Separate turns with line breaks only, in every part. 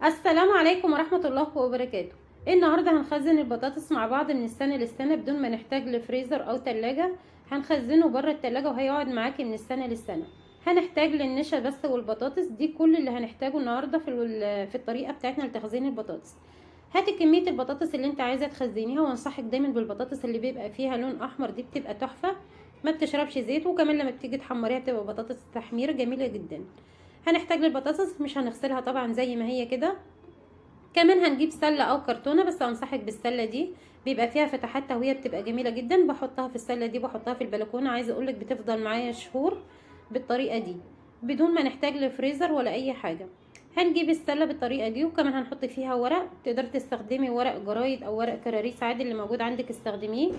السلام عليكم ورحمة الله وبركاته. النهاردة هنخزن البطاطس مع بعض من السنة للسنة بدون ما نحتاج لفريزر او تلاجة. هنخزنه بره التلاجة وهيقعد معاكي من السنة للسنة. هنحتاج للنشا بس والبطاطس، دي كل اللي هنحتاجه النهاردة في الطريقة بتاعتنا لتخزين البطاطس. هاتي كمية البطاطس اللي انت عايزة تخزنيها، وانصحك دايما بالبطاطس اللي بيبقى فيها لون احمر، دي بتبقى تحفة، ما بتشربش زيت، وكمان لما بتيجي تحمريها بتبقى بطاطس تحمير جميلة جدا. هنحتاج للبطاطس، مش هنغسلها طبعا زي ما هي كده. كمان هنجيب سلة او كرتونة، بس انصحك بالسلة دي بيبقى فيها فتحات تهوية بتبقى جميلة جدا. بحطها في السلة دي، بحطها في البلكونة، عايزة اقولك بتفضل معايا شهور بالطريقة دي بدون ما نحتاج لفريزر ولا اي حاجة. هنجيب السلة بالطريقة دي، وكمان هنحط فيها ورق، تقدر تستخدمي ورق جرايد او ورق كراريس عادي اللي موجود عندك استخدميه.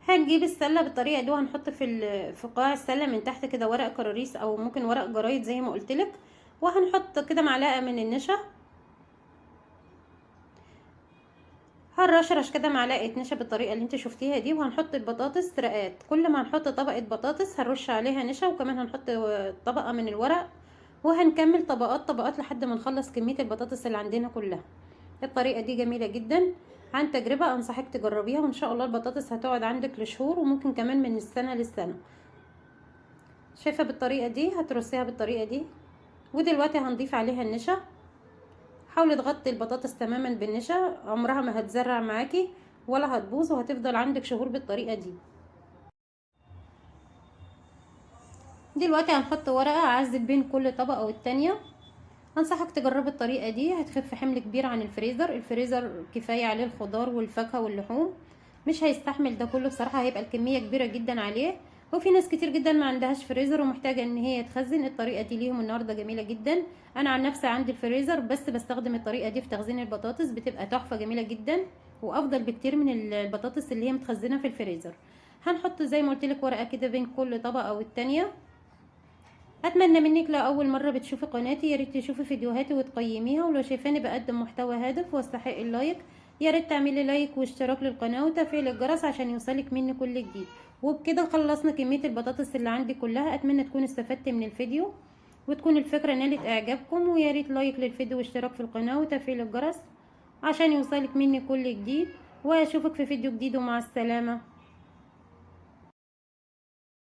هنجيب السلة بالطريقة دي وهنحط في قاع السلة من تحت كده ورق كراريس او ممكن ورق جرايد زي ما قلتلك، وهنحط كده معلقة من النشا. هنرشرش كده معلقة نشا بالطريقة اللي انت شفتيها دي، وهنحط البطاطس رقات. كل ما هنحط طبقة بطاطس هنرش عليها نشا، وكمان هنحط طبقة من الورق، وهنكمل طبقات طبقات لحد ما نخلص كمية البطاطس اللي عندنا كلها. الطريقة دي جميلة جدا عن تجربة، انصحك تجربيها، وان شاء الله البطاطس هتقعد عندك لشهور وممكن كمان من السنة للسنة. شايفة بالطريقة دي؟ هترصيها بالطريقة دي. ودلوقتي هنضيف عليها النشا. حاولي تغطي البطاطس تماما بالنشا، عمرها ما هتزرع معاكي ولا هتبوظ، وهتفضل عندك شهور بالطريقة دي. دلوقتي هنحط ورقة اعزل بين كل طبقة والتانية. انصحك تجربي الطريقة دي، هتخف حمل كبير عن الفريزر. الفريزر كفاية عليه الخضار والفاكهة واللحوم، مش هيستحمل ده كله بصراحة، هيبقى الكمية كبيرة جدا عليه. وفي ناس كتير جدا ما عندهاش فريزر ومحتاجة ان هي تخزن، الطريقة دي ليهم النهاردة جميلة جدا. انا عن نفسي عندي الفريزر، بس بستخدم الطريقة دي في تخزين البطاطس، بتبقى تحفة جميلة جدا وافضل بكتير من البطاطس اللي هي متخزنة في الفريزر. هنحط زي ما قلت لك ورقة كده بين كل طبقة والتانية. اتمنى منك لو اول مره بتشوفي قناتي يا ريت تشوفي فيديوهاتي وتقيميها، ولو شايفاني بقدم محتوى هادف واستحق ال like يا ريت تعملي like واشتراك للقناه وتفعيل الجرس عشان يوصلك مني كل جديد. وبكده خلصنا كميه البطاطس اللي عندي كلها. اتمنى تكونوا استفدتي من الفيديو وتكون الفكره نالت اعجابكم، ويا ريت like للفيديو واشتراك في القناه وتفعيل الجرس عشان يوصلك مني كل جديد. واشوفك في فيديو جديد، ومع السلامه.